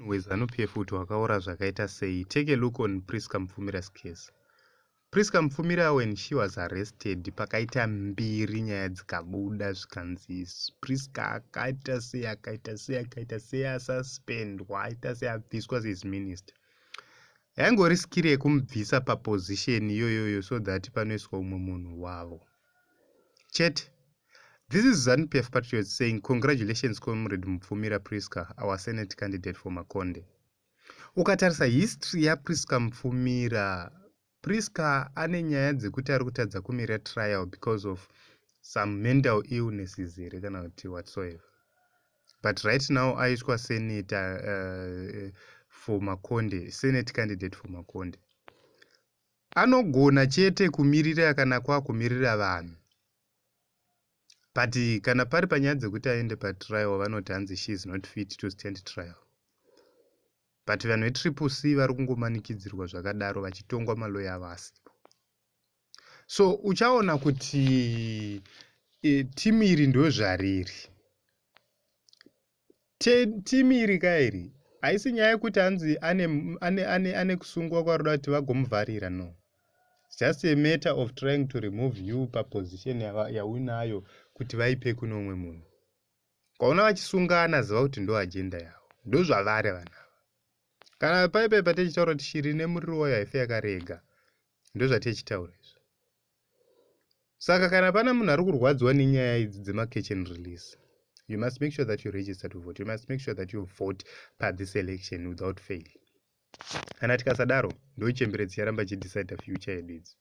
weZanu-PF kuti wakaora zvakaita sei. Take a look on Prisca Mupfumira's case. Prisca Mupfumira, when she was arrested, pakaita mbiri, nyaya dzikabuda, zvikanzi Prisca akaita sei, akaita sei, akaita sei, asuspendwa, aita sei, abviswa as minister. Yaingori skiri yekumubvisa paposition iyoyoyo so that panoiswa umwe munhu wavo chete. This is ZANU-PF patriots saying, "Congratulations, Comrade Mupfumira Prisca, our Senate candidate for Makonde." Ukatarisa history yaPrisca Mupfumira, Prisca ane nyaya dzekuti ari kutadza kumira trial because of some mental illnesses here kana kuti whatsoever, but right now aitwa senator for Makonde, Senate candidate for Makonde. Anogona chete kumirira kana kwakumirira vanhu, but kana pari panyaya dzekuti aende patrial, vanoti hanzi she is not fit to stand trial. But vanhu veTriple C vari kungomanikidzirwa zvakadaro, vachitongwa maloya avo asipo. So uchaona kuti timu iri ndo zvariri. Timu iri kairi haisi nyaya yekuti hanzi ane kusungwa kwaroda kuti vagomuvharira. No, just a matter of trying to remove you paposition yaunayo kuti vaipe kuno umwe munhu. Kwaona vachisungana, ziva kuti ndo agenda yavo, ndo zvavari vanhu ava. Kana paipai patichitaura kuti shiri nemuriro wayo haife yakarega, ndo zvatichitaura izvo. Saka kana pana munhu ari kurwadziwa nenyaya idzi dzemacatch and release, you must make sure that you register to vote. You must make sure that you vote pathis election without fail. Kana tikasadaro, ndochembere dzicharamba chidecide future yedu idzi.